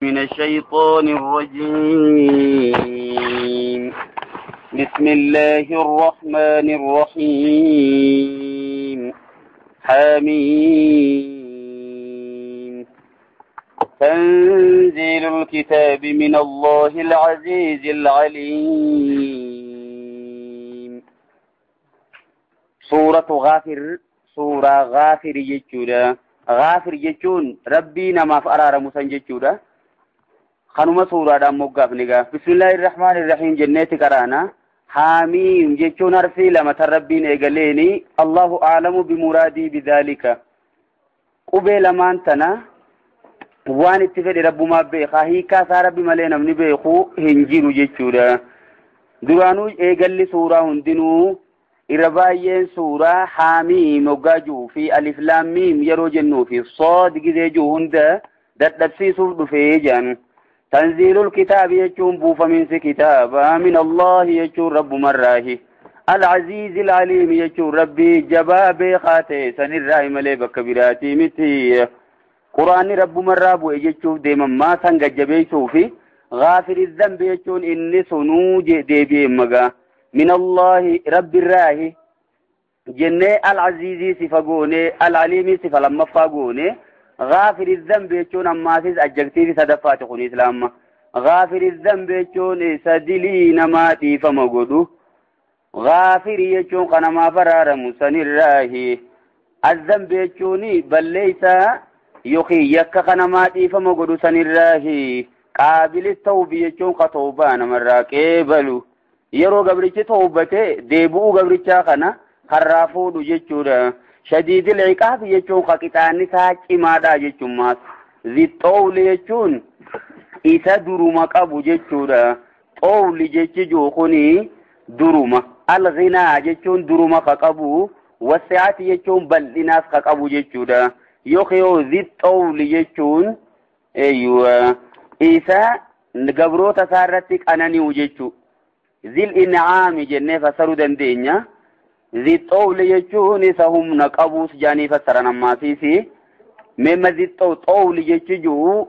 من الشيطان الرجيم. بسم الله الرحمن الرحيم. حميم. تنزيل الكتاب من الله العزيز العليم. سورة غافر، سورة غافر جتشورا. غافر جتشون ربي نما فأرار مسن جتشورا. خنوما سورة دام مقاف نگا. بسم الله الرحمن الرحيم. جنة كرانا. حاميم جتشون حرفي لما تربين ايغليني. الله أعلم بمرادي بذلك. قبل لمان تنا waan itti fedhe rabbumaa beekaa, hiikaa isaa rabbi malee namni beeku hin jiru jechuudha. Duraanuu eegalli suuraa hundinuu irra baay'een suuraa haamiim hoggaa jiru fi alif laam miim yeroo jennuu fi sood gizee jiru hunda dadhabsiisuuf dhufee jedhan. Tanziilul kitaabi jechuun buufamiinsi kitaaba, min Allahi jechuun rabbumarraahi. Al-Aziizi al-Aliim jechuun rabbii jabaa beekaa ta'e sanirraahi malee bakka biraatii miti. Quraanni rabbumarraa bu'e jechuuf deemammaa san gajjabeessuu fi ghaafiri dhanbi jechuun inni sunuu deebi'ee magaa. Min Allahi rabbirraahi jennee al-Aziizii sifa goone, al-Aliimii sifa lammaffaa goone. Ghaafiri dhanbi jechuun ammaasis ajjektiifi sadaffaati kun islaamma. Ghaafiri dhanbi jechuun isa dilii namaa dhiifama godhu. Ghaafiri jechuun kan namaaf araaramu sanirraahi. Azzanbi jechuun balleeysaa yookiin yakka kan namaa dhiifama godhu sanirraahi. Qaabilis tawbii jechuun ka tawbaa namarraa qeebalu. Yeroo gabrichi tawbate deebi'uu gabrichaa kana karraa fuudhu jechuudha. Shadiidil iqaabi jechuun ka qixaanni isaa cimaadha jechuun maas. Zixxoowli jechuun isa duruma qabu jechuudha. Xoowli jechi jiru kuni duruma. Alghinaa jechuun duruma ka qabu. Wasi'aati jechuun bal'inaas ka qabu jechuudha. Yookiin zixxoowli jechuun isa gabroota isaa irratti qanani'u jechuudha. Zil in'aami jennee fassaruu dandeenya. Zixxoowli jechuun isa humna qabuus jaanii fassaran ammaasiisi. Meemma zixxoowli jechi jiru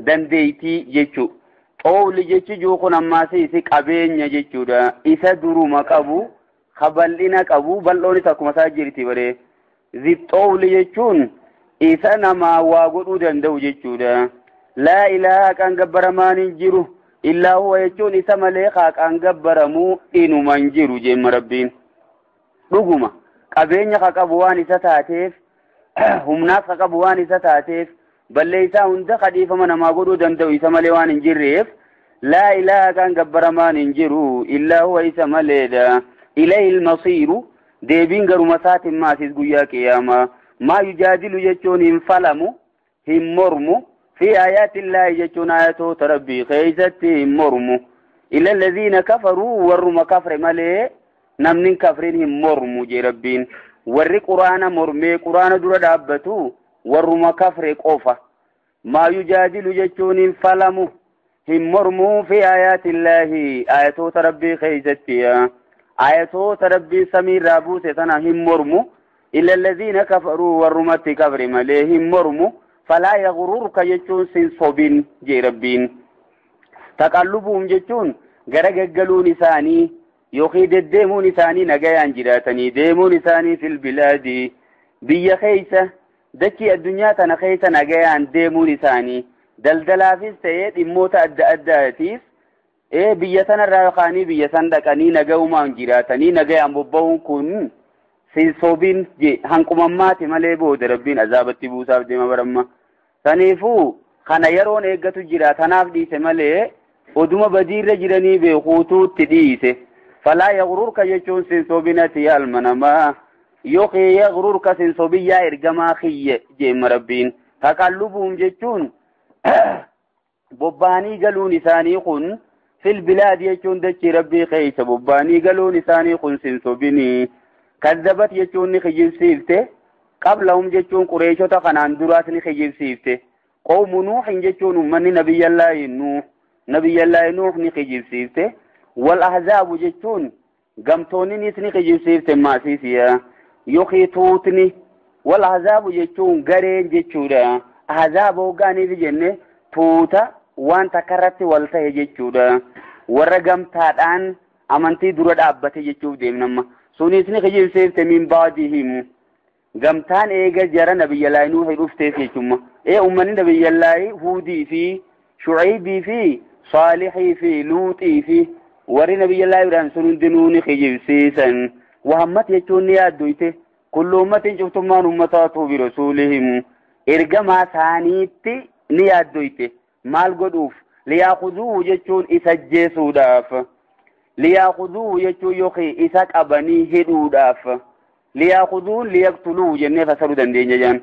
dandeettii jechuudha. Xoowli jechi jiru kun ammaasiisi qabeenya jechuudha. Isa duruma qabu, ka bal'ina qabu, bal'oonis akkuma isaa jirti baree. Zixxoowli jechuun isa namaa waa godhuu danda'u jechuudha. Laa ilaaha kan gabbaramaan hin jiru illaa huwa jechuun isa malee kan gabbaramuu inuma hin jiru jeemma rabbiin. Dhuguma qabeenya ka qabu waan isa taateef, humnaas ka qabu waan isa taateef, balleessaa hunda ka dhiifama namaa godhuu danda'u isa malee waan hin jirreef, laa ilaaha kan gabbaramaan hin jiru illaa huwa isa maleedha. Ilayhi al-masiiru deebiin garuma isaatiin maasis guyyaa qiyaamaa. Maa yujaadilu jechuun hin falamu, hin mormu. Fi aayaati illaahi jechuun aayatoota rabbii keeysatti hin mormu. Illa allaziina kafaruu warruma kafre malee namni hin kafrin hin mormu jee rabbiin. Warri quraana mormee quraana dura dhaabbatu warruma kafre qofa. Maa yujaadilu jechuun hin falamu, hin mormu. Fi aayaati illaahi aayatoota rabbii keeysatti aayatoota rabbii samiirraa buuse sana hin mormu. Illa allaziina kafaruu warrumatti kafre malee hin mormu. Falaa yaghururka jechuun sin sobin jee rabbiin. Taqallubuun jechuun gara gaggaluun isaanii yookiin deddeemuun isaanii nagayaan jiraatanii deemuun isaanii fil bilaadi biyya keessa dachii addunyaa tana keessa nagayaan deemuun isaanii daldalaafis ta'ee dhimmoota adda addaatiif biyya sanarraa yookaan biyya san dhaqanii nagayumaan jiraatanii nagayaan bobba'uun kun sin sobin je hanqumammaati malee booda rabbiin azaabatti buusaaf deema baramma. Saniifuu kana yeroon eeggatu jira tanaaf dhiise malee oduma badiirra jiranii beekuutuutti dhiise. Falaa yaghururka jechuun sin sobinati yaa ilma namaa yookiin yaghururka sin sobin yaa ergamaa kiyya jeemma rabbiin. Taqallubuun jechuun bobbaanii galuun isaanii kun fil bilaadi jechuun dachii rabbii keessa bobbaanii galuun isaanii kun sin sobinii. Kazzabat jechuun ni kijibsiifte. Qablahum jechuun Qureeshota kanaan duraas ni kijibsiifte. Qawmu Nuuhin jechuun uummanni Nabiyyallaahi Nuuh, Nabiyyallaahi Nuuh ni kijibsiifte. Wal Ahzaabu jechuun gamtoonninis ni kijibsiifte maasiisiya. Yookiin tuutni. Wal Ahzaabu jechuun gareen jechuudha. Ahzaaba hoggaaniif jenne tuuta waan takka irratti wal tahe jechuudha. Warra gamtaadhaan amantii dura dhaabbate jechuuf deemnamma. Sunis ni kijibsiifte min baadihim. Gamtaan eega jara nabiyyallaahi Nuuhi dhufteef jechumma. Ee ummanni nabiyyallaahi Huudii fi Shucaybii fi Saalihii fi Luuxii fi warri nabiyyallaahi Ibraahim sun hundinuu ni kijibsiisan. Wahammat jechuun ni yaaddoyte. Kullu ummatiin cuftummaan ummataatu birasuulihim. Ergamaa isaaniitti ni yaaddoyte. Maal godhuuf? Liyaakuduuhu jechuun isa ajjeesuudhaaf. Liyaakuduuhu jechuun yookiin isa qabanii hidhuudhaaf. Liyaakuduun liyaqtuluuhu jennee fasaruu dandeenya jaan.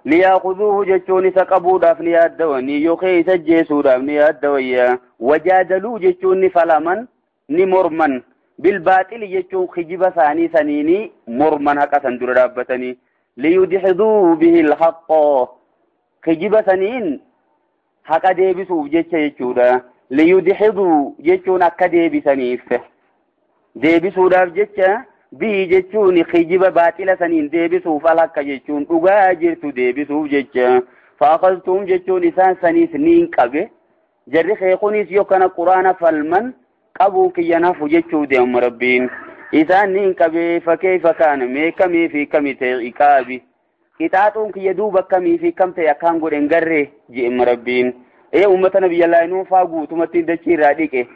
Liyaakuduuhu jechuun isa qabuudhaaf ni yaaddawanii yookiin isa ajjeesuudhaaf ni yaaddawayya. Wajaadaluu jechuun ni falaman ni morman. Bilbaaxili jechuun kijiba isaanii saniini morman haqa san dura dhaabbatanii. Liyudhiduu bihi alhaqqa. Kijiba saniin haqa deebisuuf jecha jechuudha. Liyudhiduu jechuun akka deebisaniif. Deebisuudhaaf jecha bihi jechuun kijiba baaxila saniin deebisuuf alhaqqa jechuun dhugaa jirtu deebisuuf jecha. Faaqaltuum jechuun isaan saniis niin qabe. Jarri keekunis yookaan quraana falman qabuun kiyya nafu jechuu deema rabbiin. Isaan niin qabe fakkeefa kaana mee kamii fi kami ta'e iqaabi. Qixaaxuun kiyya duuba kamii fi kam ta'e akkaan godhen garree je'ema rabbiin. Ee uummata nabiyyallaahi Nuufaa guutumatti dachii irraa dhiqe.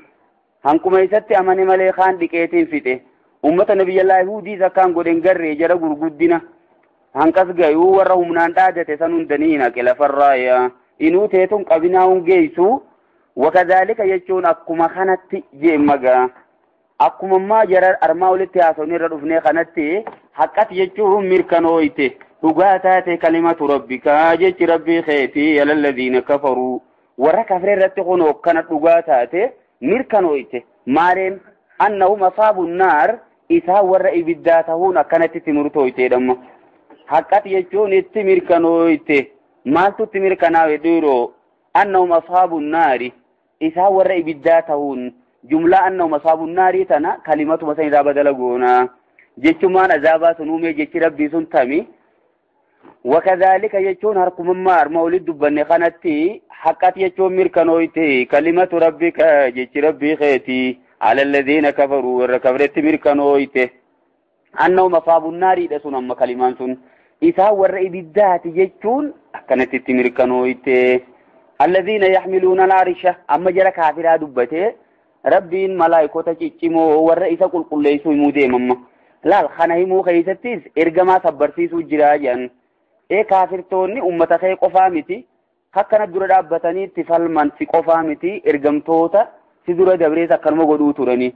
Hanquma isatti amane malee kaan dhiqeetiin fixe. Uummata nabiyyallaahi Huudiis akkaan godhen garree jara gurguddina. Hanqas gayuu warra humnaan dhaadate san hundanii hin haqe lafarraaya. Inuu teetun qabinaa hungeessu. Wakadhaalika jechuun akkuma kanatti je'emagaa. Akkuma ammaa jara armaa olitti haasofne irra dhufnee kanatti haqqati jechuun mirkanooyte. Dhugaa taate kalimatu rabbikaa jechi rabbii keetii alalladhiina kafaruu. Warra kafree irratti kunoo akkana dhugaa taate mirkanooyte. Maaleen annahum asaabu naar isaa warra ibiddaa tahuun akkanatti itti murtooyteedhamma. Haqqati jechuun itti mirkanooyte. Maaltu itti mirkanaawe dhiiroo? Annahum asaabu naari isaa warra ibiddaa tahuun jumlaa annahum asaabu naarii tana kalimatuma san irraa badala goona. Jechumaan azaabaa sun uumee jechi rabbii sun tami. Wakadhaalika jechuun harkumammaa arma olitti dubbanne kanatti haqqati jechuun mirkanooyte kalimatu rabbika jechi rabbii keetii ala alladhiina kafaruu warra kafretti mirkanooyte. Annahum asaabu naariidha sun amma kalimaan sun isaa warra ibiddaati jechuun akkanatti itti mirkanooyte. Alladhiina yaxmiluuna al-arsha amma jara kaafiraa dubbate rabbiin malaayikota ciccimoo warra isa qulqulleessuu himuu deemamma. Laal kana himuu keessattis ergamaa sabbarsiisuu jiraa jedhan. Ee kaafirtoonni ummata kee qofaa miti akkana dura dhaabbatanii itti falman si qofaa miti ergamtoota si dura dabrees akkanuma godhuu turani.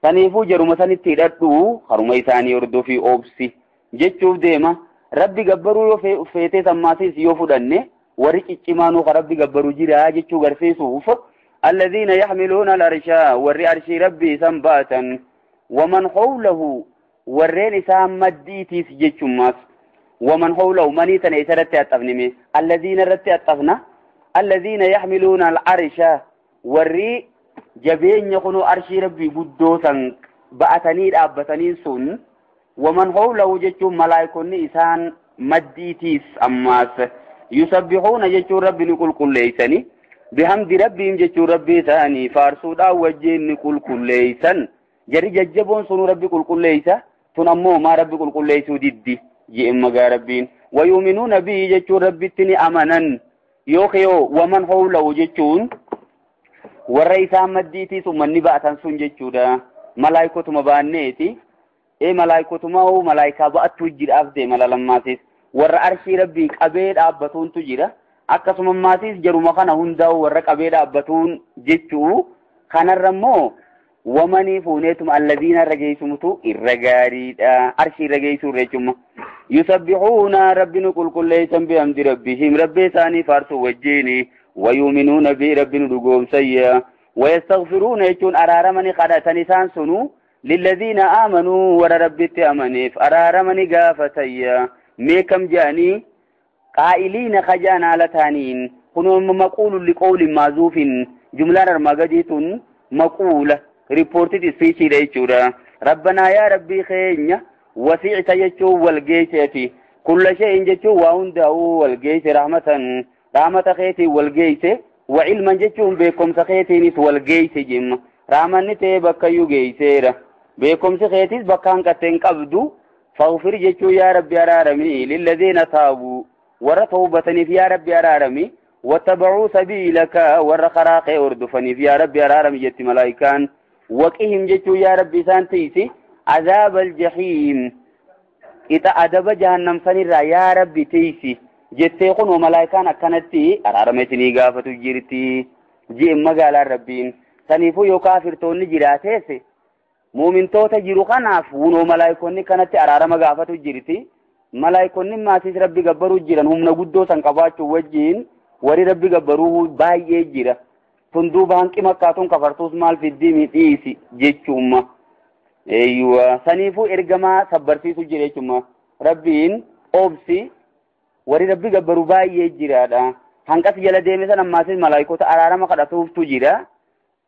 Saniifuu jaruma sanitti hidhadhu haruma isaanii hordofii oobsi jechuuf deema. Rabbi gabbaruu yoo feetee sammaasis yoo fudhanne warri ciccimaanuu ka rabbi gabbaruu jira jechuu garsiisuuf. Alladhiina yaxmiluuna al-arsha warri arshii rabbii isan baatan waman hawlahu warreen isaan maddiitiis jechummaas. Waman hawlahu manii tana isa irratti haxxafnime alladhiina irratti haxxafna alladhiina yaxmiluuna al-arsha warri jabeenya kunuu arshii rabbii guddoo san ba'atanii dhaabbatanii sun waman hawlahu jechuun malaayikonni isaan maddiitiis ammaas yusabbihuuna jechuun rabbi ni qulqulleeysani bihamdi rabbiin jechuun rabbii isaanii faarsuudhaan wajjin ni qulqulleeysan. Jarri jajjaboon sunuu rabbi qulqulleeysa tun ammoo maa rabbi qulqulleeysuu diddi je'en magaa rabbiin. Wayuuminuuna bihi jechuun rabbitti ni amanan yookiin waman hawlahu jechuun warra isaan maddiitiis ummanni ba'atan sun jechuudha. Malaayikotuma baanneeti. Ee malaayikotuma hoo malaayikaa ba'attuu jiraaf deema lalammaasis. Warra arshii rabbii qabee dhaabbatuuntu jira. Akkasuma maasiis jaruma kana hundaa'u warra qabee dhaabbatuun jechuu kanarra immoo wamanii fuuneetuma alladhiina irra geessumutu irra gaariidha. Arshii irra geessuu irra jechuudha. Yusabbihuuna rabbi nu qulqulleessan bihamdi rabbihim rabbi isaanii faarsuu wajjini. Wayuuminuuna bi rabbi nu dhugoomsayya. Wayastaghfiruuna jechuun araaramani kadhatan isaan sunu lilladhiina aamanuu warra rabbitti amaniif araaramani gaafatayya. Mee kam jedhanii qaa'iliina kajaan haala taaniin kunoo maquulu liqoolin maazuufin jumlaan armaa gadii tun maquula riippoortii ispiichiidha jechuudha. Rabbanaa yaa rabbii keenya wasiicta jechuun wal geesseeti. Kulla shay'in jechuun waa hundaa'uu wal geesse rahmatan rahmata keetiin wal geesse Wa ilman jechuun beekumsa keetiinis wal geeyse jemma. Raamanni ta'ee bakkayyuu geeyseera. Beekumsi keetis bakka hanqatte hin qabdu. Faghfir jechuun yaa Rabbi araarami lilladhiina taabuu warra tawbataniif yaa Rabbi araarami wattabacuu sabiilaka warra karaa kee hordofaniif yaa Rabbi araarami jetti malaayikaan. Waqihim jechuun yaa Rabbi isaan tiisi azaaba aljahiim qixa adaba jahannam sanirraa yaa Rabbi tiisi jettee kunoo malaayikaan akkanatti araarama isinii gaafatu jirti ji'in magaalaan Rabbiin. Saniifuu yoo kaafirtoonni jiraatees muumintoota jiru kanaaf wunoo malaayikonni kanatti araarama gaafatu jirti. Malaayikonni maasiis Rabbi gabbaruu jiran humna guddoo san qabaachuu wajjiin warri Rabbi gabbaruu baay'ee jira. Tun duuba hanqi makkaatuun kafartuus maal fiddii midhiisi jechuuma. Eeyyuwa saniifuu ergamaa sabbarsiisu jira jechuuma. Rabbiin obsi warri Rabbi gabbaruu baay'ee jiraadha. Hanqas jala deeme san ammaasiis malaayikota araarama kadhatuuftu jira.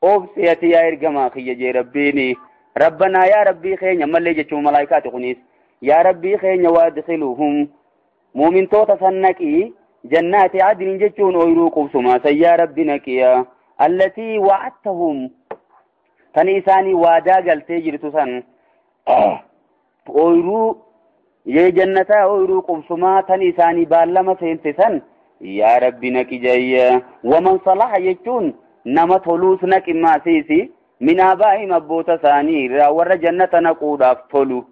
Obsi ati yaa ergamaa kiyya jee Rabbiini. Rabbanaa yaa Rabbii keenya mallee jechuun malaayikaati kunis. Yaa Rabbii keenya waadkhiluhum muumintoota san naqii jannaati adnin jechuun ooyiruu qubsumaa san yaa Rabbi naqiya allatii wa'adtahum tan isaanii waadaa galtee jirtu san ooyiruu yee jannataa ooyiruu qubsumaa tan isaanii baallama seente san yaa Rabbi naqi jayya. Waman salaha jechuun nama toluus naqi maasiisi min aabaa'ihim abboota isaanii irraa warra jannata naquudhaaf tolu.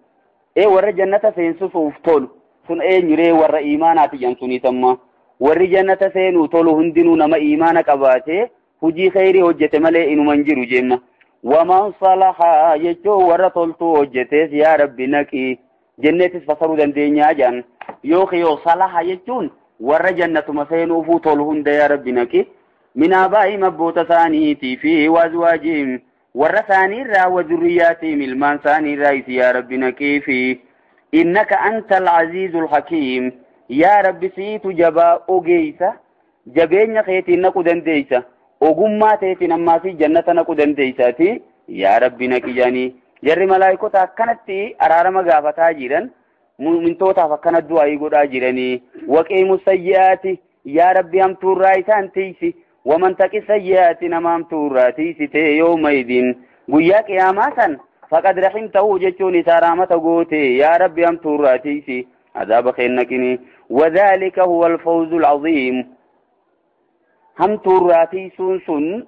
Warra jannata seensisuuf tolu sun eenyuree warra iimaanaati jedhan sunis amma warri jannata seenuu tolu hundinuu nama iimaana qabaatee hujii kheyrii hojjete malee inuma hin jiru jemma. Waman salaha jechuun warra toltuu hojjetees yaa Rabbi naqi jenneetis fasaruu dandeenyaa jedhan. Yookiin salaha jechuun warra jannatuma seenuufuu tolu hunda yaa Rabbi naqi min aabaa'ihim abboota isaaniitii fi waazwaajihim warra isaaniirraa wa zurriyyaatihim ilmaan isaaniirraa isi yaa Rabbi naqiifi innaka anta alcaziizu alhakiim yaa Rabbi siitu jabaa ogeeysa jabeenya keetiin naqu dandeeysa ogummaa teetiin ammaasii jannata naqu dandeeysaati yaa Rabbi naqi jedhanii. Jarri malaayikota akkanatti araarama gaafataa jiran mu'mintootaaf akkana du'aayii godhaa jiranii. Waqiimu sayyi'aati yaa Rabbi hamtuurraa isaan tiisi. Waman taqi sayyi'aati nama hamtuurraa tiisitee yawmaidin guyyaa qiyaamaa san faqad rahimtahu jechuun isaa raamata goote yaa Rabbi hamtuurraa tiisi azaaba keen naqini. Wadhalika huwa alfawzu alcaziim hamtuurraa tiisuun sun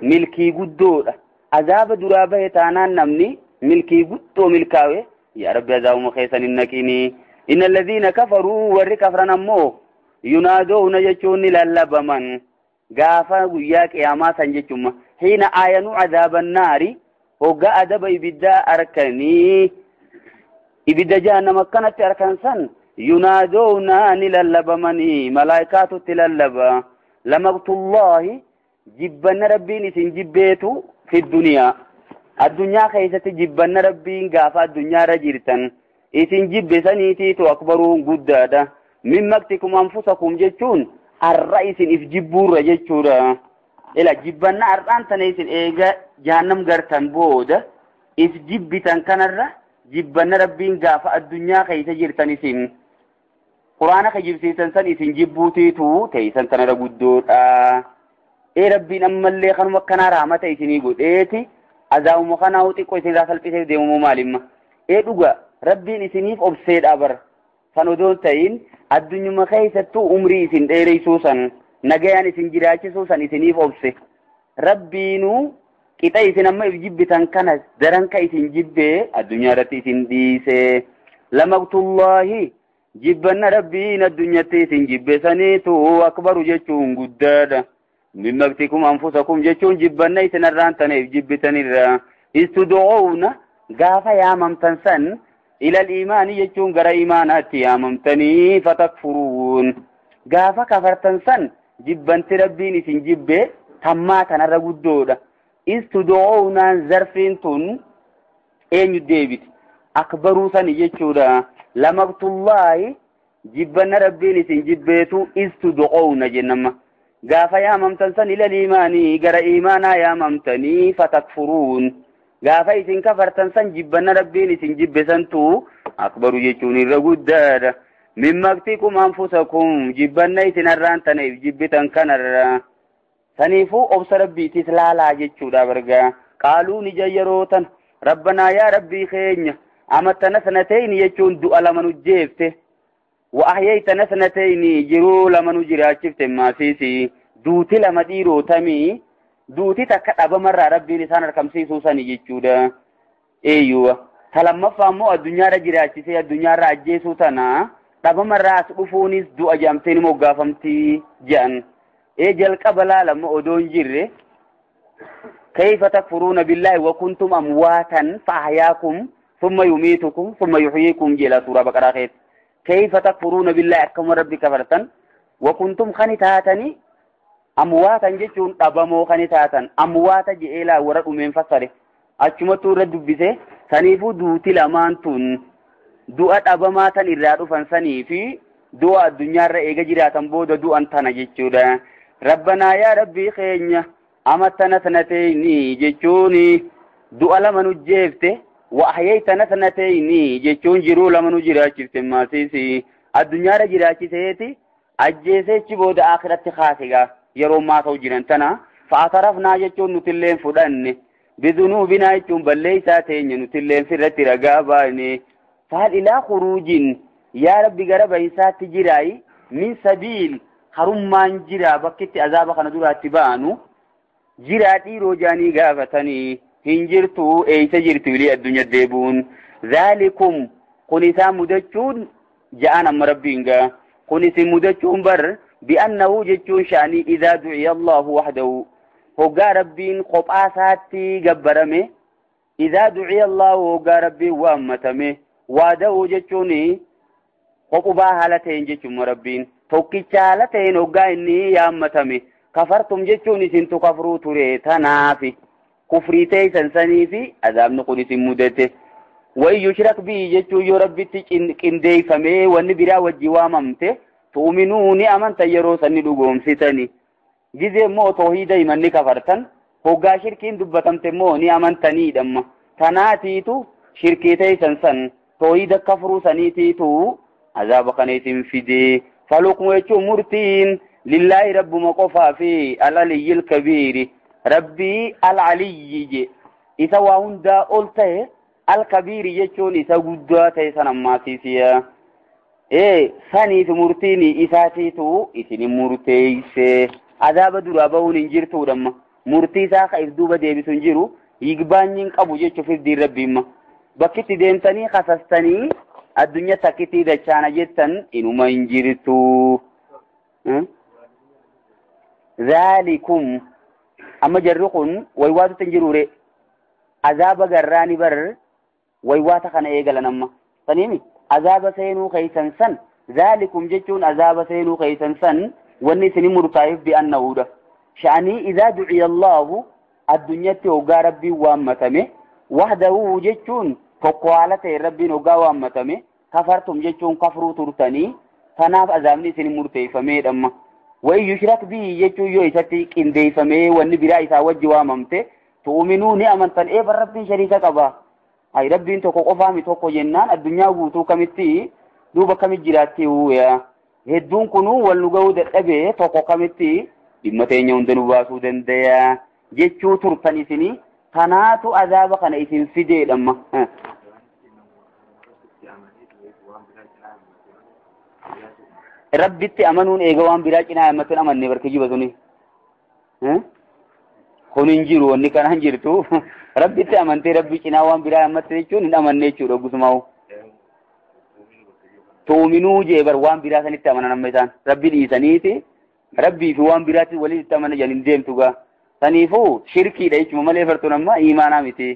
milkii guddoodha. Azaaba duraa bahe taanaan namni milkii guddoo milkaawe yaa Rabbi azaabuma keessan hin naqini. Inna alladhiina kafaruu warri kafran ammoo yunaadoona jechuun ni lallabaman gaafa guyyaa qiyaamaa san jechuuma hiina aayanuu azaaban naari hoggaa adaba ibiddaa arkanii ibidda jahannama akkanatti arkan san yunaadoona ni lallabamanii malaayikaatutti lallaba. Lamaqtullaahi jibbanna Rabbiin isin jibbeetu fi duniyaa addunyaa keessatti jibbanna Rabbiin gaafa addunyaarra jirtan isin jibbe saniitiitu akbaruun guddaadha. Min maqtikum anfusakum jechuun arra isin if jibbuurra jechuudha. Ila jibbanna arraan tana isin eega jahannam gartan booda if jibbitan kanarra jibbanna Rabbiin gaafa addunyaa keessa jirtan isin quraana kijibsiisan san isin jibbuutiitu teeysan tanarra guddoodha. Rabbiin ammallee kanuma akkanaa raamata isinii godheeti azaabuma kanaa xiqqoo isinirraa salphisee deemamoo maalimma. Dhuga Rabbiin isiniif obseedha bara san odoo hin ta'in addunyuma keessattuu umrii isin dheereysuu san nagayaan isin jiraachisuu san isiniif obse. Rabbiinuu qixa isin amma if jibbitan kana daran ka isin jibbee addunyaa irratti isin dhiise. Lamaqtullaahi jibbanna Rabbiin addunyatti isin jibbe saniitu akbaru jechuun guddaadha. Min maqtikum anfusakum jechuun jibbanna isin irraan taneef jibbitanirra. Istud'uuna gaafa yaamamtan san ilal iimaani jechuun gara iimaanaatti yaamamtanii fatakfuruun gaafa kafartan san jibbanti Rabbiin isin jibbe tammaa tanarra guddoodha. Istud'uunaan zarfiin tun eenyu deebiti akbaruu sani jechuudha. Lamaqtullaahi jibbanna Rabbiin isin jibbeetu istud'uuna jennama gaafa yaamamtan san ilal iimaanii gara iimaanaa yaamamtanii fatakfuruun gaafa isin kafartan san jibbanna Rabbiin isin jibbe santu akbaru jechuun irra guddaadha. Min maqtikum anfusakum jibbanna isin arraan taneef jibbitan kanarra. Saniifuu obsa rabbiitis laalaa jechuudha bargaa. Qaaluu ni jayyarootan rabbanaa yaa rabbii keenya amattana sanatayni jechuun du'a lama nu jeefte wa ahyaytana sanatayni jiruu lama nu jiraachifte maasiisi duuti lama dhiirootamii duuti takka dhabamarraa rabbiin isaan argamsiisuu sani jechuudha. Eeyyuwa talammaffaa immoo addunyaarra jiraachisee addunyaarra ajjeesuu tana dhabamarraa as dhufuunis du'a jedhamtee ni moggaafamtii jedhan. Ee jalqaba laalama odoo hin jirre kayfa takfuruuna billaahi wa kuntum amwaatan fa ahyaakum thumma yumiitukum thumma yuhyiikum jedha suuraa baqaraa keessa. Kayfa takfuruuna billaahi akkuma rabbi kafartan wa kuntum kani taatanii amwaatan jechuun dhabamoo kani taatan amwaata je'ee laa warra dhumeen fassare achumattuu irra dubbise. Saniifuu duuti lamaan tun du'a dhabamaa tan irraa dhufan sanii fi du'a addunyaarra eega jiraatan booda du'an tana jechuudha. Rabbanaa yaa rabbii keenya amattana sanatayni jechuun du'a lama nu jeefte wa ahyaytana sanatayni jechuun jiruu lama nu jiraachifte maasiisi addunyaarra jiraachiseeti ajjeeseechi booda akhiratti kaase yeroo maa ta'u jiran tana fa'atarafnaa jechuun nutilleen fudhanne bidunuubinaa jechuun balleeysaa teenya nutilleen firratti ragaa baane fahal ilaa khuruujin yaa rabbi gara bahinsaatti jiraayi min sabiil harummaan jiraa bakkitti azaaba kana duraatti ba'anu jiraa dhiiroo jaanii gaafatanii hin jirtu eeysa jirtu wilii addunyaa deebuun zaalikum kun isaa mudachuun ja'an amma rabbiin gaa kun isin mudachuun bar bi'annahu jechuun sha'anii idaa du'iya allahu wahdahu hoggaa rabbiin kophaa isaatti gabbarame idaa du'iya allahu hoggaa rabbiin waammatame waada'u jechuun kophubaa haala ta'een jechuun rabbiin tokkicha haala ta'een hoggaa inni yaammatame kafartum jechuun isintu kafruu ture tanaafi kufrii teeysan saniifi azaabni kun isin mudate wain yushrak bihi jechuun yoo rabbitti qindeeyfamee wanni biraa wajji waamamte tu'minuu ni amantan yeroo sanni dhugoomsitani gizee immoo toohida himanni kafartan hoggaa shirkiin dubbatamte immoo ni amantaniidhamma tanaatiitu shirkii teeysan san toohida kafruu saniitiitu azaaba kana isin fide falukmu jechuun murtiin lillaahi rabbuma qofaa fi alaliyyil kabiiri rabbii alcaliyyi je isa waa hundaa ol ta'e alkabiiri jechuun isa guddaa ta'e san ammaasiisiya ee saniif murtiin isaatiitu isin murteeyse azaaba duraa bahuun hin jirtuudhamma murtii isaa ka if duuba deebisu hin jiru yigbaanyiin qabu jechuuf ifdiin rabbiimma bakkitti deemtanii kasastanii addunyaa takkitti dachaana jettan inuma hin jirtu. Zaalikum amma jarri kun waywaatutti hin jiruure azaaba garraani bar waywaata kana eegalan amma saniimi azaaba seenuu keeysan san zaalikum jechuun azaaba seenuu keeysan san wanni isini murtaa'eef bi'annahuudha sha'anii idaa duciya allaahu addunyatti hoggaa rabbiin waammatame wahdahu jechuun tokko haala ta'e rabbiin hoggaa waammatame kafartum jechuun kafruu turtanii tanaaf azaabni isin murteeffameedhamma wain yushrak bihi jechuun yoo isatti qindeeffamee wanni biraa isaa wajji waamamte tu'uminuu ni amantan ee bar rabbiin shariika qaba hay rabbiin tokko qofaami tokko jennaan addunyaa guutuu kamitti duuba kamit jiraatti huuya hedduun kunuu wal nu ga'uu dadhabee tokko kamitti dhimma teenya hunda nu baasuu dandaya jechuu turtan isinii tanaatu azaaba kana isin fideedhamma. Rabbitti amanuun eega waan biraa cinaa ammatti amanne barka jiba suni kun hin jiru wanni kana hin jirtu rabbitti amantee rabbi cinaa waan biraa ammatti jechuun hin amanne jechuudha gusumaa'u. Tu'uminuu jee bar waan biraa sanitti amanan amma isaan rabbi dhiisaniiti rabbii fi waan biraatti walitti amanan jedhan hin deemtu gaa saniifuu shirkiidha jechuudha malee fartuun amma iimaanaa miti.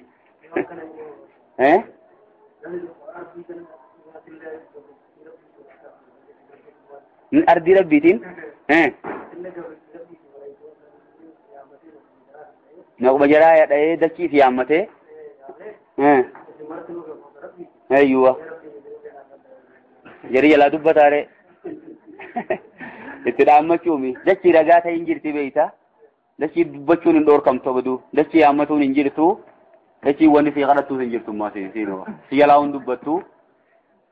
Ardii rabbiitiin naquma jaraa dha'ee dachii fi yaammatee eeyyuwa jarii jalaa dubbataare itti dhaammachuumi dachii ragaa ta'e hin jirti beeyta dachii dubbachuun hin dhoorkamtu baduu dachii yaammatuun hin jirtu dachii wanni si kadhattuus hin jirtu ammaa si jalaa hin dubbattu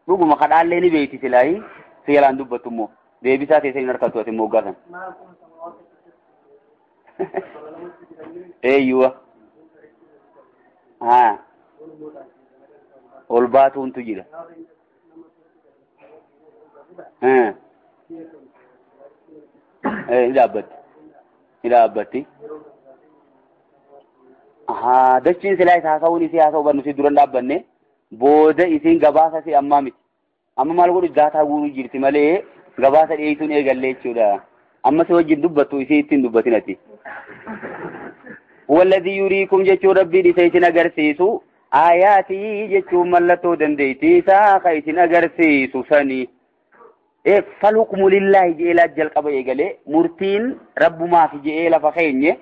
dhuguma kadhaallee ni beeyti silaayi si jalaan dubbattu immoo deebisaa teessee hin harkattu ati immoo gaafan. Eeyyuwa. Haa. Ol baatuuntu jira. Ni dhaabbatti. Ni dhaabbatti. Ahaa, dachiin silaa isa haasa'uun isii haasa'uu barnu isii dura hin dhaabbanne booda isiin gabaasa si ammaa miti. Amma maal godhu daataa guuruu jirti malee gabaasa dhiyeessuun eegalle jechuudha. Amma si wajjin dubbattu isii ittiin dubbatin ati. Huwa alladhii yuriikum jechuun Rabbiin isa isin agarsiisu aayaatii jechuun mallattoo dandeettii isaa ka isin agarsiisu sani. Falhukmu lillaahi je'ee laa jalqaba eegalee murtiin rabbumaaf je'ee lafa keenye.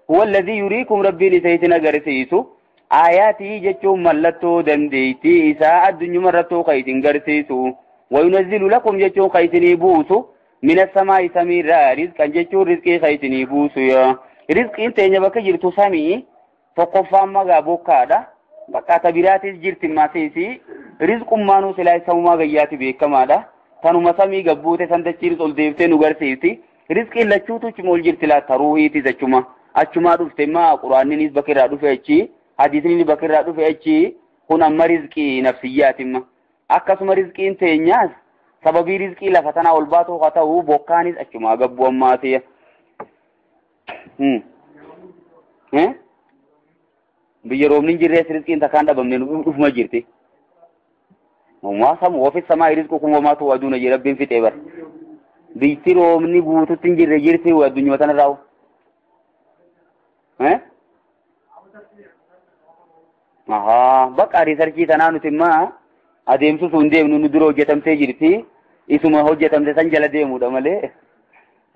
Huwa alladhii yuriikum Rabbiin isa isin agarsiisu aayaatii jechuun mallattoo dandeettii isaa addunyuma irrattuu ka isin garsiisu. Wayunazzilu lakum jechuun ka isinii buusu mina samaa'i samiirraa rizqan jechuun rizqii ka isinii buusu. Rizqiin teenya bakka jirtu samii tokkoffaan magaa bokkaadha. Bakka ta biraatis jirti maasiisi. Rizqummaanuu silaa samumaa gayyaati beekamaadha. Tanuma samii gabbuute san dachiinis ol deeftee nu garsiifti. Rizqiin lachuutu achuma ol jirti laata ruuhiitis achuma. Achumaa dhufte maa quraanninis bakka irraa dhufe achi. Hadiisni bakka irraa dhufe achi. Kun amma rizqii nafsiyyaatimma. Akkasuma rizqiin teenyaas sababii rizqii lafa tanaa ol baatu haa ta'u bokkaanis achumaa gabbuu ammaati. Biyya roobni hin jirrees rizqiin takkaan dhabamne dhufuma jirti. Uumaa samu ofi samaa rizqu kun homaa ta'u aduuna jee Rabbiin fixee bara. Biyyi roobni guututti hin jirre jirti addunyaa tanarraa. Ahaa, bakka riisarchii tanaa nuti immoo adeemsisuu hin deemnu nu dura hojjetamtee jirti. Isuma hojjetamte san jala deemuudha malee.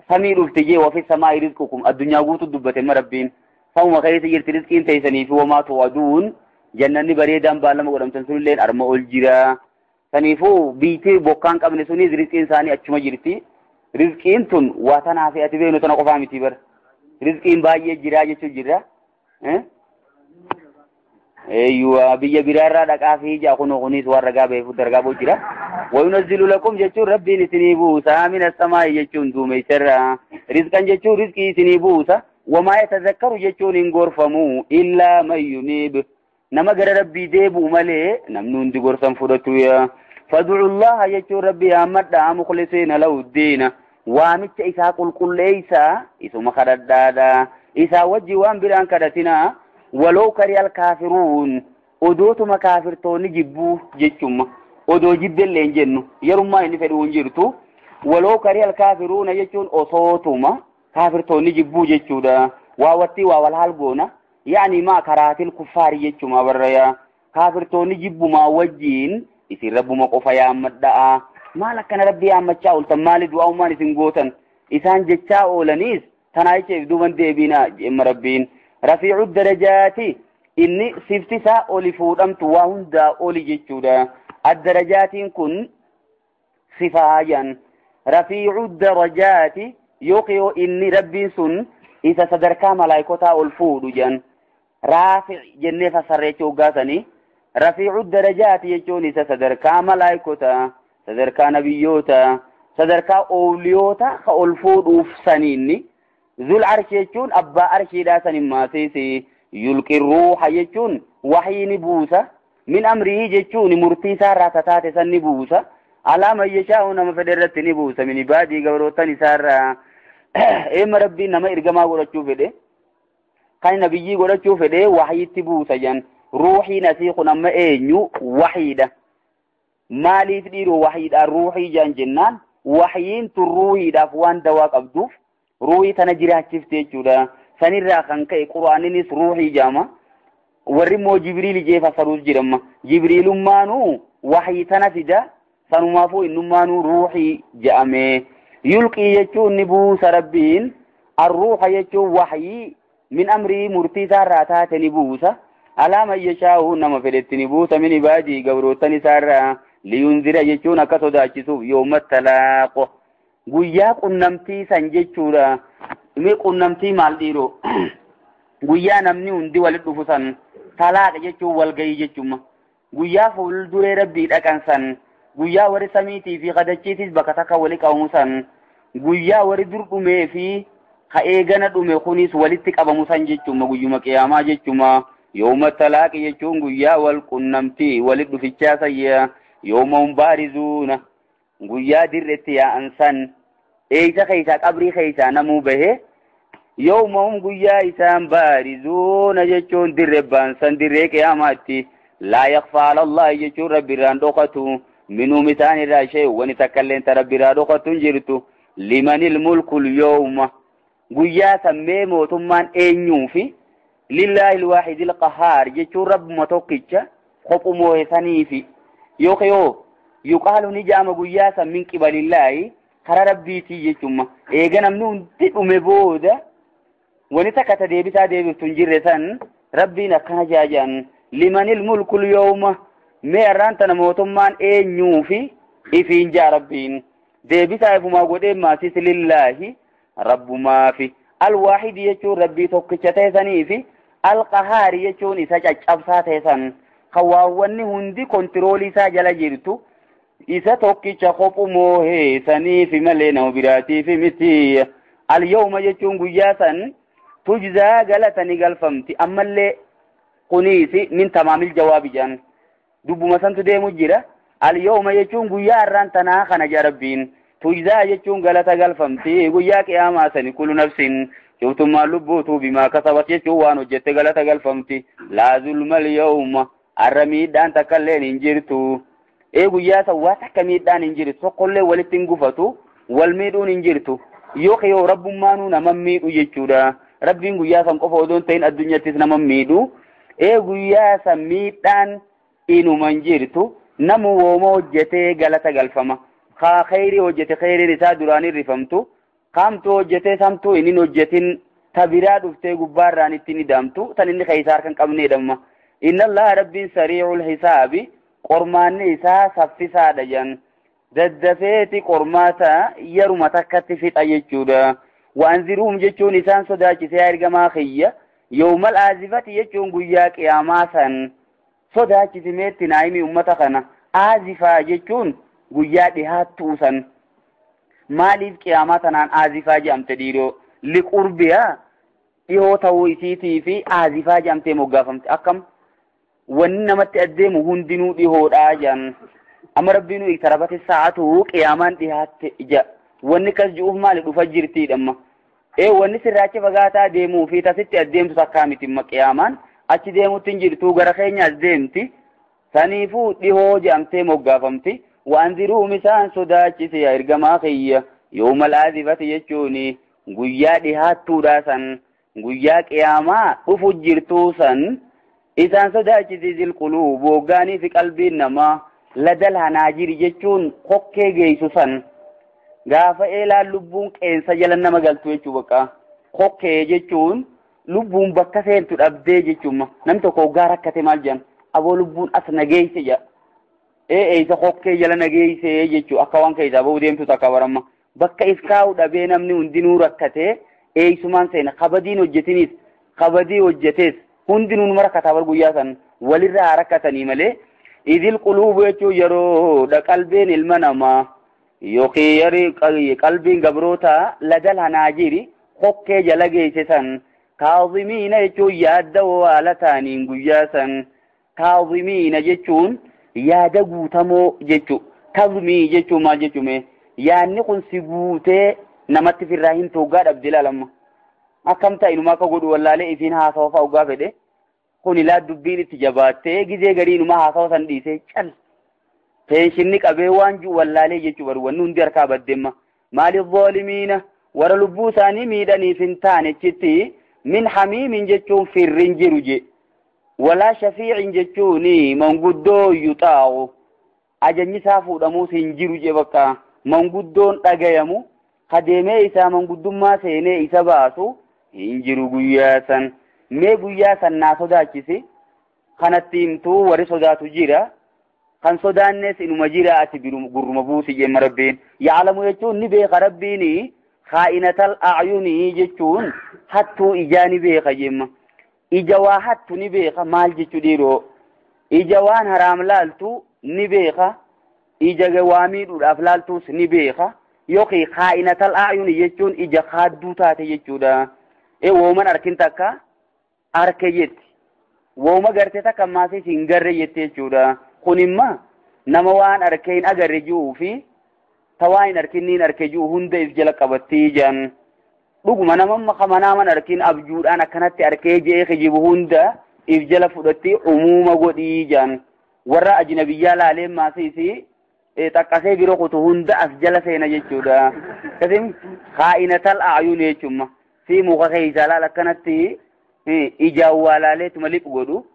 Samii dhufti jee ofi samaa rizqukum addunyaa guutuu dubbate ma Rabbiin. Samuma keessa jirti rizqiin teessanii fi homaa ta'u aduun jannanni bareedaan baallama godhamtan sunilleen arma ol jira. Saniifuu biyyi bokkaan qabne sunis rizqiin isaanii achuma jirti. Rizqiin tun waa tanaa fi ati beeknu tana qofaa miti bara. Rizqiin baay'ee jira jechuun jira. Eeyyuwa biyya biraarraa dhaqaa fi ija kunoo kunis waan ragaa beekuuf dargaa boo jira. Wayunazzilu lakum jechuun Rabbiin isinii buusa mina samaa'i jechuun duumessarraa. Rizqan jechuun rizqii isinii buusa. Wamaa yatazakkaru jechuun hin gorfamu illaa man yuniib. Nama gara Rabbii deebi'u malee namni hundi gorsan fudhatu yaa. Fad'u Allaha jechuun Rabbii yaammadhaa mukhlisiina lahu ddiina. Waamicha isaa qulqulleessaa isuma kadhadhaadha. Isaa wajji waan biraan kadhatinaa. Waloo kari'a alkaafiruun odootuma kaafirtoonni jibbuu jechuma. Odoo jibbellee hin jennu yerummaa inni fedhu hin jirtu. Waloo kari'a alkaafiruuna jechuun osootuma kaafirtoonni jibbuu jechuudha. Waa wattii waa wal haal goona. Yaani maa karaatil kuffaari jechuma barrayaa. Kaafirtoonni jibbumaa wajjiin isin rabbuma qofa yaammadhaa. Maal akkana rabbi yaammachaa ooltan maali du'aa'ummaan isin gootan isaan jechaa oolaniis tanaa jecha duuban deebiinaa jemma Rabbiin. Rafiicu darajaati inni sifti isaa oli fuudhamtu waa hundaa oli jechuudha. Addarajaatiin kun sifaa jedhan. Rafiicu darajaati yookiin inni Rabbiin sun isa sadarkaa malaayikotaa ol fuudhu jedhan. Raafic jennee fassarree jechuu hoggaasanii. Rafiicu darajaati jechuun isa sadarkaa malaayikotaa, sadarkaa nabiyyoota, sadarkaa oowliyoota ka ol fuudhuuf saniinni. Zul arshi jechuun abbaa arshiidhaa sanin maasiisi. Yulqi ruuha jechuun waxii ni buusa. Min amrihi jechuun murtii isaarraa tataate san ni buusa. Alaa man yashaa'u nama fedhe irratti ni buusa. Min ibaadii gabroottan isaarraa. Eemma Rabbiin nama ergamaa godhachuu fedhe. Kan nabiyyii godhachuu fedhe waxiitti buusa jan. Ruuxiin asii kun amma eenyu waxiidha. Maaliif dhiiroo waxiidhaan ruuxii jan jennaan waxiin tun ruuxiidhaaf waan dawaa qabduuf ruuhii tana jiraachifte jechuudha. Sanirraa kan ka'e quraaninis ruuxii jaama. Warri immoo Jibriil jee fassaruus jedhama. Jibriilummaanuu waxii tana fida. Sanumaafuu innummaanuu ruuxii jedhame. Yulqii jechuun ni buusa Rabbiin. Arruuxa jechuun waxii min amrii murtii isaarraa taate ni buusa. Alaa man yashaa'u nama fedhetti ni buusa min ibaadii gabroottan isaarraa. Liyunzira jechuun akka sodaachisuuf yooma talaaqo. Guyyaa qunnamtii san jechuudha. Mee qunnamtii maal dhiiroo? Guyyaa namni hundi walitti dhufu san talaaqa jechuun walgahii jechuudha. Guyyaa fuulduree Rabbii dhaqan san, guyyaa warri samiitii fi kadachiitis bakka takka wali qabamu san, guyyaa warri dur dhumee fi Ka eegana dhume kunis walitti qabamu san jechuma guyyuma qiyaamaa jechuma. Yawma talaaqi jechuun guyyaa wal qunnamtii walit dhufichaa sayya. Yawma hum baarizuuna guyyaa dirretti yaa'an san eeysa keeysaa qabrii keeysaa namuu bahe. Yawma hum guyyaa isaan baarizuuna jechuun dirre baan san dirree qiyaamaatti. Laa yakfaa ala Allaahi jechuun rabbi irraan dhokatu. Minhum isaan irraa shay'un wani takkalleen ta rabbi irraa dhokattu hin jirtu. Limanil mulkul yawma guyyaa sammee mootummaan eenyuufi? Lillaahi alwaahidil qahhaar jechuun rabbuma tokkicha kophumoo saniifi. Yookiin yoo yuqaalu ni jaama guyyaa san min qibalillaahi karaa rabbiitii jechuudha. Eega namni hundi dhume booda wani takka ta deebisaa deebiftu hin jirre san rabbiin akkana jaajaan limanil mulkul yawma mee arraan tana mootummaan eenyuufi ifiin jaa rabbiin deebisaa ifumaa godhee maasis lillaahi rabbumaafi. Alwaahidi jechuun rabbii tokkicha ta'e saniifi alqahaari jechuun isa caccabsaa ta'e san kan waawwanni hundi kontiroolii isaa jala jirtu isa tokkicha kophumoo saniifi malee nama biraatiifi miti. Alyawma jechuun guyyaa san tujzaa galatani galfamti. Ammallee kuniisi min tamaamil jawaabi jedhan dubbuma santu deemu jira. Alyawma jechuun guyyaa har'aan tanaa kana jaa rabbiin. Tujzaa jechuun galata galfamti guyyaa qiyaamaa sani kullu nafsin cuftummaan lubbuutu bimaa kasabat jechuun waan hojjette galata galfamti. Laa zulma alyawma har'a miidhaan takkalleen hin jirtu. Guyyaa san waa takka miidhaan hin jirtu, tokkollee walitti hin gufatu, wal miidhuun hin jirtu. Yookiin yoo rabbummaanuu nama miidhu jechuudha. Rabbiin guyyaa san qofa odoo hin ta'in addunyattis nama miidhu. Guyyaa san miidhaan inuma hin jirtu. Namu wooma hojjetee galata galfama. Kaa kheyrii hojjete kheyriin isaa duraan hirrifamtu. Kaamtuu hojjetee samtuu inni hojjetin tabiraa dhuftee gubbaarraan ittiin ida'amtu tan inni keessa harka hin qabneedhamma. Inna Allaha rabbiin sariicul hisaabi qormaanni isaa saffisaadha jedhan. Daddafeeti qormaata yeruma takkatti fixa jechuudha. Waanziruhum jechuun isaan sodaachisee ergamaa kiyya. Yawmal aazifati jechuun guyyaa qiyaamaa san sodaachisimeetti naayimii ummata kana. Aazifaa jechuun guyyaa dhihaattuu san. Maaliif qiyaamaa tanaan aazifaa jedhamte dhiiroo? Liqurbiyaa dhihoo ta'uu isiitii fi aazifaa jedhamtee moggaafamte. Akkam wanni namatti addeemu hundinuu dhihoodhaa jedhan. Amma rabbiinuu iktarabati sa'atu qiyaamaan dhihaatte ija. Wanni kas ji'uuf maali dhufa jirtiidhamma. Wanni sirraacha fagaataa deemuu fi tasitti addeemtu takkaa miti amma qiyaamaan achi deemutti hin jirtu gara keenya as deemti. Saniifuu dhihoo jedhamtee moggaafamti. Waanziruhum isaan sodaachise yaa ergamaa kiyya. Yawmal aazifati jechuun guyyaa dhihaattuudha san guyyaa qiyaamaa dhufu jirtuu san isaan sodaachise zil quluub hoggaanii fi qalbiin namaa ladal hanaajiri jechuun kokkee geessu san gaafa eelaan lubbuun qeensa jala nama galtu jechuu bakka kokkee jechuun lubbuun bakka seentu dhabdee jechuun namni tokko hoggaa rakkate maal jedhan aboo lubbuun as nageesse jedha. Eessa kokkee jala nageesse jechuu akka waan keessaa ba'uu deemtu takka baramma bakka if kaa'u dhabee namni hundinuu rakkatee eessumaan seena kabadiin hojjetiniis kabadii hojjetees hundinuu numa rakkataa bar guyyaa san walirraa haa rakkatanii malee. Idil quluubu jechuun yeroodha qalbiin ilma namaa yookiin qalbiin gabrootaa ladal hanaajiri kokkee jala geesse san kaazimiina jechuun yaadda haala ta'aniin guyyaa san kaazimiina jechuun yaada guutamoo jechuu kazmii jechuun maal jechuume yaadni kun si guutee namatti firraa hin toggaa dhabde ilaalamma. Akkam ta'e inumaa akka godhu wallaalee ifiin haasawa fa'a hoggaa fedhe kun ilaa dubbiin itti jabaattee gizee garii inumaa haasawa san dhiisee cal teenshinni qabee waan jiru wallaalee jechuu baru wanni hundi harkaa baddeemma. Maaliif zaalimiina warra lubbuu isaanii miidhaniif hin taane achitti min hamiimin jechuun firrin jiru je. Walaa shafiicin jechuun manguddoo yuxaa'u ajajni isaa fuudhamuus hin jiru je bakka manguddoon dhagayamu kadeemee isaa manguddummaa seenee isa baasu hin jiru guyyaa san. Mee guyyaa san naa sodaachisi kanatti himtuu warri sodaatu jira kan sodaannes inuma jira ati gurruma buusi jemma rabbiin. Yaalamu jechuun ni beeka rabbiin khaa'inatal a'yunii jechuun hattuu ijaa ni beeka jemma. Ija waa hattu ni beeka maal jechuu dhiiroo ija waan haraam laaltu ni beeka ija waa miidhuudhaaf laaltuus ni beeka Yookiin khaa'inatal a'yuni jechuun ija kaadduu taate jechuudha. Wooman arkin takka arke jetti. Wooma gartee takka ammaas hin garre jetti jechuudha. Kun imma nama waan arkee hin agarre ji'uu fi ta waan hin arkin hin arke ji'u hunda if jala qabattii jiran. Dhuguma nama kamanaaman arkin abjuudhaan akkanatti arkee je'ee kijibu hunda if jala fudhatti umuuma godhii jiran. Warra ajnabiyyaa laalee maasiisi xaqqasee bira kutu hunda as jala seena jechuudha. Kasim khaa'inatal a'yun jechuudha. Si muka keessa laal akkanatti ijaan waa laaleetuma liphu godhu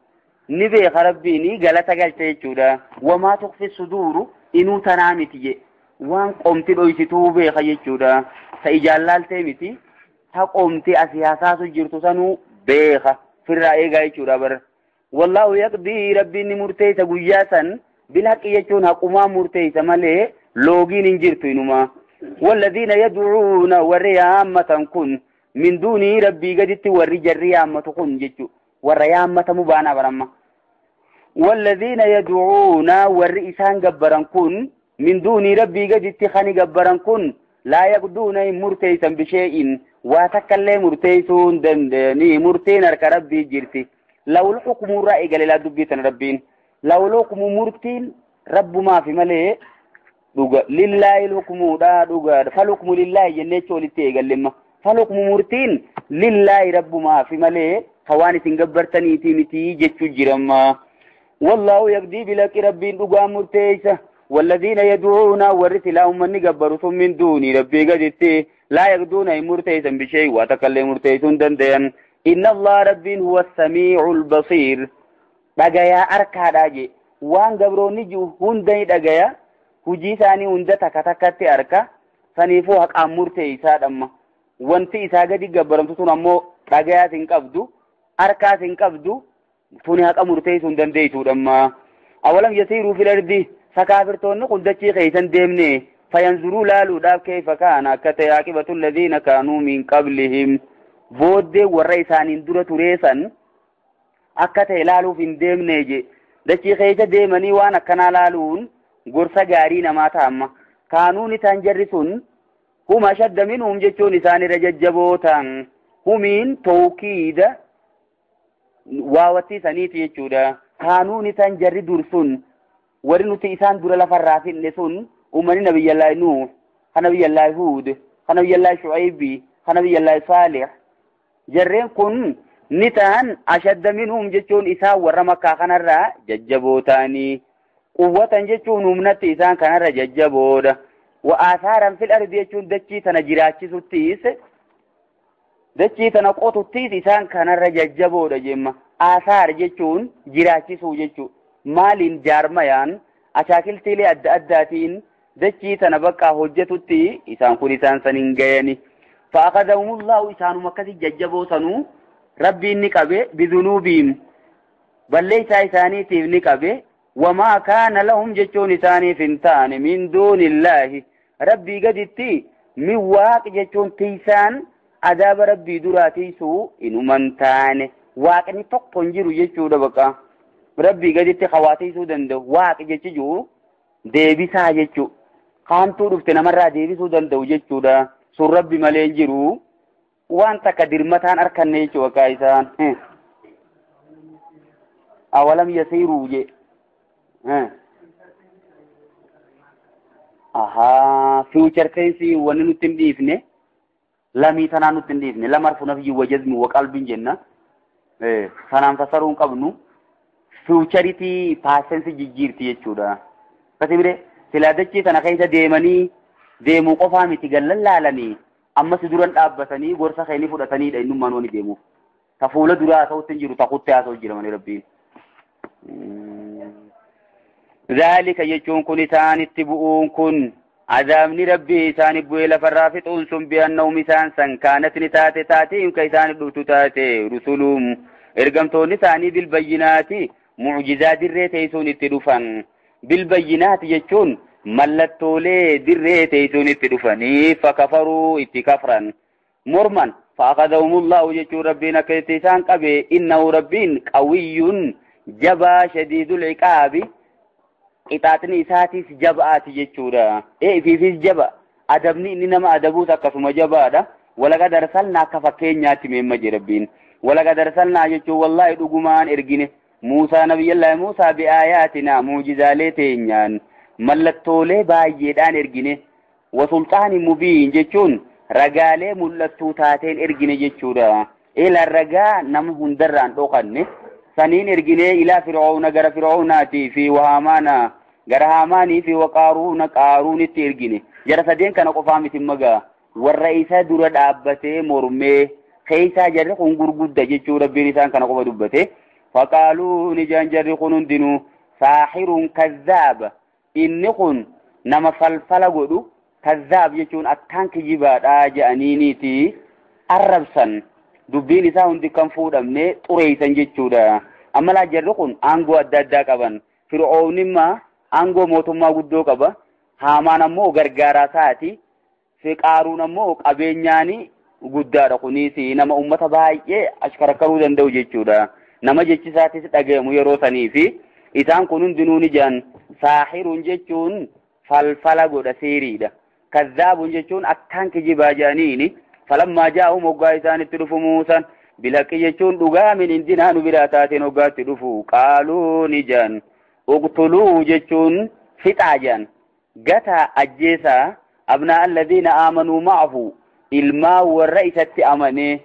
ni beeka rabbiin galata galcha jechuudha. Wamaa tuqfi suduuru inuu tanaa miti je waan qomti dhoysituu beeka jechuudha. Ta ijaan laaltee miti ta qomti asii hasaasu jirtu sanuu beeka firraa eegaa jechuudha bara. Wallaahu yaqdii rabbiin ni murteessa guyyaa san bilhaqi jechuun haqumaa murteessa malee loogiin hin jirtu inuma. Walladhiina yad'uuna warri yaammatan kun min duunii rabbii gaditti warri jarri yaammatu kun jechuudha. Warra yaammatamu baanaa baramma. Walladhiina yad'uuna warri isaan gabbaran kun min duunii rabbii gaditti kani gabbaran kun laa yaqduuna hin murteessan bishee'in waa takkallee murteessuu hin danda'anii murteen harka rabbii jirti. Lawul hukmuu irraa eegale laa dubbitan rabbiin. Lawul hukmuu murtiin rabbumaafi malee dhuga. Lillaahi hukmuudha dhuga. Fal hukmu lillaahi jennee jecha walitti eegallemma. Fal hukmu murtiin lillaahi rabbumaafi malee ka waan isin gabbartaniitii miti jechuu jiramma. Wallaahu yaqdii bilaqi rabbiin dhugaa murteessa. والذين يدعون ورث لا أمني جبروا من دوني ربي قدتي لا يقدون مرتيسا بشيء وتكلم مرتيس دندن إن الله ربي هو السميع البصير. دغيا أركا داجي وان جبروني جو هندني دغيا hujii isaanii hunda takka takkatti arka saniifuu haqaan murteessaa dhamma. Wanti isaa gadi gabbaramtu tun ammoo dhagayaas hin qabdu harkaas hin qabdu tuni haqa murteessuu hin dandeessu dhamma. Awalam yasiiruu fil ardi sakaafirtoonni kun dachii keessan deemne fayanzuruu laaluudhaaf keessa kaana akka ta'e aqibatu alladhiina kaanuu min qablihim booddee warra isaaniin dura tureessan akka ta'e laaluuf hin deemne je dachii keessa deemanii waan akkanaa laaluun gorsa gaarii namaa ta'amma. Kaanuun isaan jarri sun huma shadda minhum jechuun isaan irra jajjaboo ta'an humiin tawkiida waawattii saniiti jechuudha. Kaanuun isaan jarri dur sun warri nuti isaan dura lafarraa finne sun uummanni nabiyyallaahi Nuuh, kan nabiyyallaahi Huud, kan nabiyyallaahi Shu'aybi, kan nabiyyallaahi Saalih jarreen kun ni ta'an ashadda minhum jechuun isaan warra makkaa kanarraa jajjaboo ta'anii. Quwwatan jechuun humnatti isaan kanarra jajjaboodha. Wa aasaaran fil ardi jechuun dachii tana jiraachisuttiis dachii tana qotuttiis isaan kanarra jajjaboodha jemma. Aasaar jechuun jiraachisuu jechuu maaliin jaarmayaan ashaakiltiilee adda addaatiin dachii tana bakka hojjetutti isaan kun isaan san hin gayani. Fa'aqadahumullahu isaanuma akkasii jajjaboo sanuu rabbiin ni qabe bidunuubiim balleessaa isaaniitiif ni qabe. وما كان لهم جتون ثاني فنتان من دون الله ربي قدتي من واق جتون تيسان عذاب ربي دراتيسو إنو من تان واق نتق جيرو جتو دبقا ربي قدتي خواتيسو دندو واق جتجو ديبسا جتو قامتو رفتنا مرة ديبسو دندو جتو دا سر ربي ملين جيرو وانتا كدرمتان أركان نيچو وكايسان أولم يسيروا جي Aha, future tense wanni nutti hin dhiifne lamii tanaa nutti hin dhiifne lama harfu nafyi wa jazmi wa qalbiin jenna. Sanaan fassaruu hin qabnu futureitii past tense jijjiirti jechuudha. Akkasii bire silaa dachii sana keessa deemanii deemuu qofaa miti gallallaalanii ammas duran dhaabbatanii gorsa keenya fudhataniidha innummaan wani deemuuf. Ta fuula duraa ta'utti hin jiru ta kuttee haasa'u jira malee rabbiin. ذلك يجون كن إسان اتبؤون كن عذابني ربي إسان بوي لفرا فتون سن بأنهم إسان سن كانت نتاتي تاتيهم كإسان دوتو تاتي رسولهم إرقمتون إساني بالبينات معجزات الريتيسون اتدفن بالبينات يجون ملتولي دريتيسون اتدفني فكفروا اتكفرا مرما فأخذهم الله يجون ربنا كيتيسان قبي إنه ربين قوي جبا شديد العقاب qixaaxni isaatiis jabaati jechuudha. Ifiifis jaba. Adabni inni nama adabuus akkasuma jabaadha. Walaqad arsalnaa akka fakkeenyaatti meemma jee Rabbiin. Walaqad arsalnaa jechuun wallaahi dhugumaan ergine Muusaa, nabiyyallaahi Muusaa, bi'aayaatinaa, muujizaalee teenyaan, mallattoolee baay'eedhaan ergine. Wasulxaani mubiin jechuun ragaalee mul'attuu taateen ergine jechuudha. Ila ragaa nama hundarraan dhokanne saniin ergine, ilaa Fir'auna, gara Fir'aunaatii fi Wahaamaana, gara Haamaanii fi Waqaaruuna, Qaaruunitti ergine. Jara sadeen kana qofaa miti magaa, warra isa dura dhaabbatee mormee keessaa jarri kun gurgudda jechuu. Rabbiin isaan kana qofa dubbate. Faqaaluu, ni jaan jarri kun hundinuu, saaxirun kazzaaba, inni kun nama falfala godhu, kazzaab jechuun akkaan kijibaadhaa je'aniiniiti arrabsan. Dubbiin isaa hundi kan fuudhamne xureeysan jechuudha. Amma laa, jarri kun aangoo adda addaa qaban. Fir'oon immaa aangoo mootummaa guddoo qaba. Haamaan ammoo gargaaraa isaati. Qaaruun ammoo qabeenyaani guddaadha. Kunis nama ummata baay'ee ashkarakkaruu danda'u jechuudha. Nama jechi isaatis dhagayamu yeroo sanii fi isaan kun hundinuu ni jedhan, saaxiruun jechuun falfala godha, seeriidha. Kazzaabuun jechuun akkaan kijibaa jedhaniini. Falammaa jaa'u, moggaa isaanitti dhufu, Muusaan bilhaqqi jechuun dhugaa, min indinaa, nu biraa taateen hoggaatti dhufu, qaaluu, ni jedhan, uqtuluu jechuun fixaa jedhan, gataa, ajjeesaa, abnaa alladhiina aamanuu ma'ahu, ilmaan warra isatti amanee,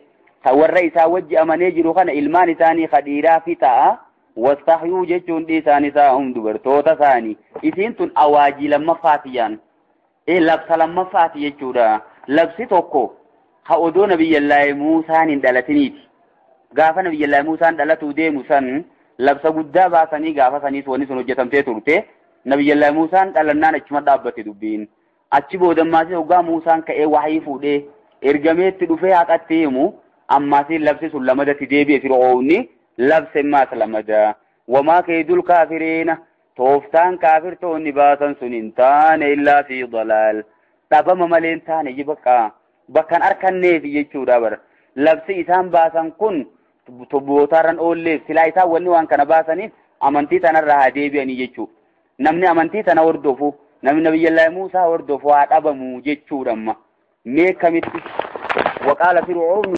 warra isaa wajji amanee jiru kana, ilmaan isaanii kadhiiraa fixaa. Wastahyuu jechuun dhiisaan isaa hum, dubartoota isaanii. Isiin tun awaajii lammaffaati jaan, labsa lammaffaati jechuudha. Labsi tokko ha odoo nabiyyallaahi Muusaan hin dhalatiniiti. Gaafa nabiyyallaahi Muusaan dhalatuu deemu san labsa guddaa baasanii, gaafa saniis wanni sun hojjetamtee turte. Nabiyyallaahi Muusaan dhalannaan achuma dhaabbate dubbiin. Achi boodammaasii hoggaa Muusaan ka'ee wahii fuudhee ergameetti dhufee haqatti himu, ammaasiin labsi sun lamadatti deebi'e. Fir'oonni labse maas lamada. Wamaa keedul kaafiriina, tooftaan kaafirtoonni baasan sun hin taane, illaa fi dalaal, dhabama malee hin taane. Bakka bakkan arkanneef jechuudha bara. Labsi isaan baasan kun bootaarran oolleef. Silaa isaan wanni waan kana baasaniif amantii tanarraa haa deebi'anii jechuu, namni amantii tana hordofu, namni nabiyyallaahi Muusaa hordofu haa dhabamu jechuudha. Amma mee kamitti waqaala Fir'oon